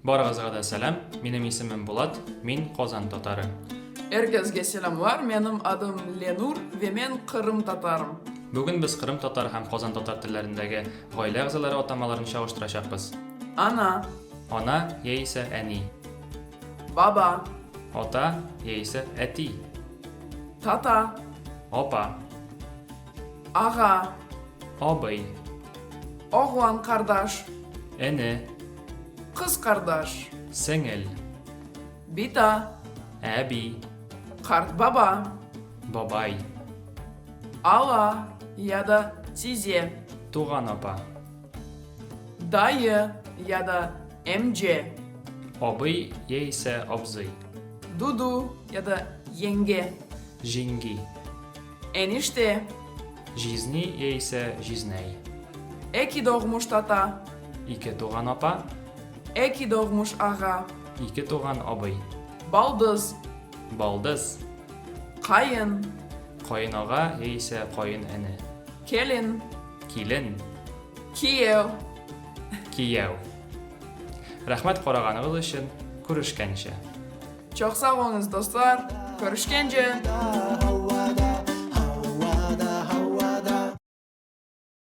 Барыгызга да сәлам, минем исемем Булат, мин Казан татары. Er kesge selâmlar, menim adım Lenur ve men Qırım tatarım. Бүген без кырым татар һәм казан татар телләрендәге гаилә әгъзалары атамаларын чагыштырачакбыз. Ana. Ана яисә әни. Baba. Ата яисә әти. Tata. Апа. Ağa. Абый. Oğlan qardaş. Эне. Qız qardaş. Сеңел. Bita. Әби. Qartbaba. Бабай. Ala ya da tize. Туган апа. Dayı ya da emce. Абый яисә абзый. Dudu ya da yenge. Җиңги. Enişte. Җизни яисә җизнәй. Eki doğmuş tata. Ике туган апа. Eki doğmuş ağa. Ике туган абый. Baldız. Балдыз. Qayın. Каенага яисә каенэне. Kelin. Килен. Kiyev. Кияү. Рәхмәт караганыгыз өчен, күрешкәнчә. Çoq sağ oluñız, dostlar. Körüşkence.